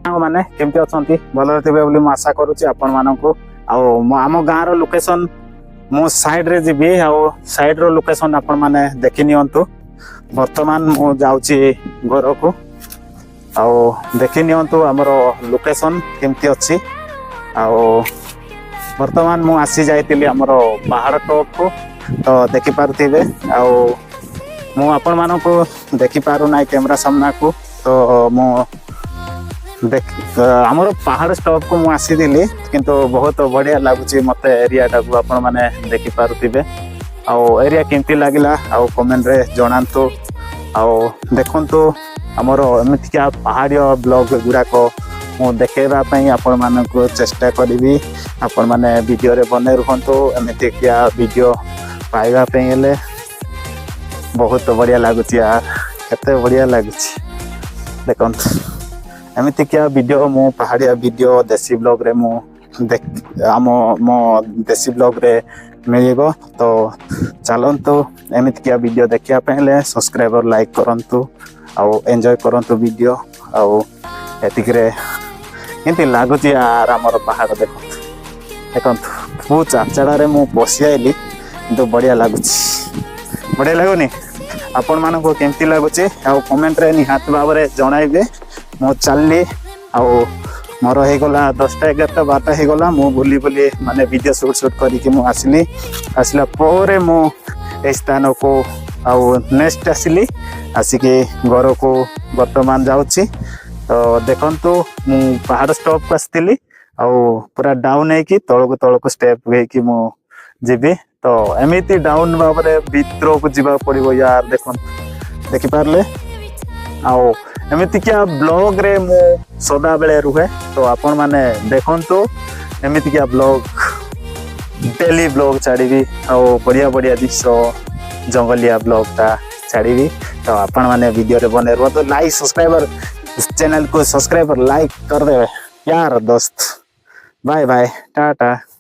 ସାଙ୍ଗମାନେ, କେମିତି ଅଛନ୍ତି? ଭଲରେ ଥିବେ ବୋଲି ମୁଁ ଆଶା କରୁଛି ଆପଣମାନଙ୍କୁ। ଆଉ ମୁଁ ଆମ ଗାଁର ଲୋକେସନ, ମୁଁ ସାଇଡରେ ଯିବି ଆଉ ସାଇଡର ଲୋକେସନ ଆପଣମାନେ ଦେଖି ନିଅନ୍ତୁ। ବର୍ତ୍ତମାନ ମୁଁ ଯାଉଛି ଘରକୁ। ଆଉ ଦେଖି ନିଅନ୍ତୁ ଆମର ଲୋକେସନ କେମିତି ଅଛି। ଆଉ ବର୍ତ୍ତମାନ ମୁଁ ଆସି ଯାଇଥିଲି ଆମର ପାହାଡ଼ ଟପକୁ, ତ ଦେଖିପାରୁଥିବେ। ଆଉ ମୁଁ ଆପଣମାନଙ୍କୁ ଦେଖିପାରୁନାହିଁ କ୍ୟାମେରା ସାମ୍ନାକୁ। ତ ମୁଁ ଦେଖ, ଆମର ପାହାଡ଼ ଟପକୁ ମୁଁ ଆସିଥିଲି, କିନ୍ତୁ ବହୁତ ବଢ଼ିଆ ଲାଗୁଛି ମତେ ଏରିଆଟାକୁ। ଆପଣମାନେ ଦେଖିପାରୁଥିବେ। ଆଉ ଏରିଆ କେମିତି ଲାଗିଲା ଆଉ କମେଣ୍ଟରେ ଜଣାନ୍ତୁ। ଆଉ ଦେଖନ୍ତୁ, ଆମର ଏମିତିକା ପାହାଡ଼ିଆ ବ୍ଲଗ ଗୁଡ଼ାକ ମୁଁ ଦେଖେଇବା ପାଇଁ ଆପଣମାନଙ୍କୁ ଚେଷ୍ଟା କରିବି। ଆପଣମାନେ ଭିଡ଼ିଓରେ ବନେଇ ରୁହନ୍ତୁ ଏମିତିକା ଭିଡ଼ିଓ ପାଇବା ପାଇଁ ହେଲେ। ବହୁତ ବଢ଼ିଆ ଲାଗୁଛି ୟାର, କେତେ ବଢ଼ିଆ ଲାଗୁଛି ଦେଖନ୍ତୁ। ଏମିତିକା ଭିଡ଼ିଓ ମୁଁ ପାହାଡ଼ିଆ ଭିଡ଼ିଓ ଦେଶୀ ବ୍ଲଗରେ ମୁଁ ଦେଖ, ଆମ ମୋ ଦେଶୀ ବ୍ଲଗରେ ମିଳିବ। ତ ଚାଲନ୍ତୁ, ଏମିତିକା ଭିଡ଼ିଓ ଦେଖିବା ପାଇଁ ହେଲେ ସବସ୍କ୍ରାଇବର, ଲାଇକ୍ କରନ୍ତୁ ଆଉ ଏନ୍ଜୟ କରନ୍ତୁ ଭିଡ଼ିଓ। ଆଉ ଏତିକିରେ କେମିତି ଲାଗୁଛି ୟାର ଆମର ପାହାଡ଼, ଦେଖନ୍ତୁ ଦେଖନ୍ତୁ। ମୁଁ ଚାଚଡ଼ାରେ ମୁଁ ବସି ଆଇଲି, କିନ୍ତୁ ବଢ଼ିଆ ଲାଗୁଛି। ବଢ଼ିଆ ଲାଗୁନି? ଆପଣମାନଙ୍କୁ କେମିତି ଲାଗୁଛି ଆଉ କମେଣ୍ଟରେ ନିହାତି ଭାବରେ ଜଣାଇବେ। ମୁଁ ଚାଲିଲି ଆଉ ମୋର ହେଇଗଲା 10ଟା, 11ଟା, 12ଟା ହେଇଗଲା। ମୁଁ ବୁଲି ବୁଲି ମାନେ ଭିଡ଼ିଓ ସୁଟ୍ ସୁଟ୍ କରିକି ମୁଁ ଆସିଲି। ଆସିଲା ପରେ ମୁଁ ଏଇ ସ୍ଥାନକୁ ଆଉ ନେକ୍ସଟ ଆସିଲି। ଆସିକି ଘରକୁ ବର୍ତ୍ତମାନ ଯାଉଛି। ତ ଦେଖନ୍ତୁ, ମୁଁ ପାହାଡ଼ ଟପକୁ ଆସିଥିଲି ଆଉ ପୁରା ଡାଉନ୍ ହେଇକି ତଳକୁ ତଳକୁ ଷ୍ଟେପ୍ ହେଇକି ମୁଁ ଯିବି। ତ ଏମିତି ଡାଉନ୍ ଭାବରେ ଭିତରକୁ ଯିବାକୁ ପଡ଼ିବ ୟାର। ଦେଖନ୍ତୁ, ଦେଖିପାରିଲେ? ଆଉ ଏମିତିକା ବ୍ଲଗରେ ମୁଁ ସଦାବେଳେ ରୁହେ। ତ ଆପଣମାନେ ଦେଖନ୍ତୁ, ଏମିତିକା ବ୍ଲଗ, ଡେଲି ବ୍ଲଗ ଛାଡ଼ିବି ଆଉ ବଢ଼ିଆ ବଢ଼ିଆ ଜିନିଷ, ଜଙ୍ଗଲିଆ ବ୍ଲଗଟା ଛାଡ଼ିବି। ତ ଆପଣମାନେ ଭିଡ଼ିଓରେ ବନେ ରୁହନ୍ତୁ। ଲାଇକ୍, ସବସ୍କ୍ରାଇବର, ଚ୍ୟାନେଲକୁ ସବସ୍କ୍ରାଇବର, ଲାଇକ୍ କରିଦେବେ ୟାର ଦୋସ୍ତ। Bye bye, Tata.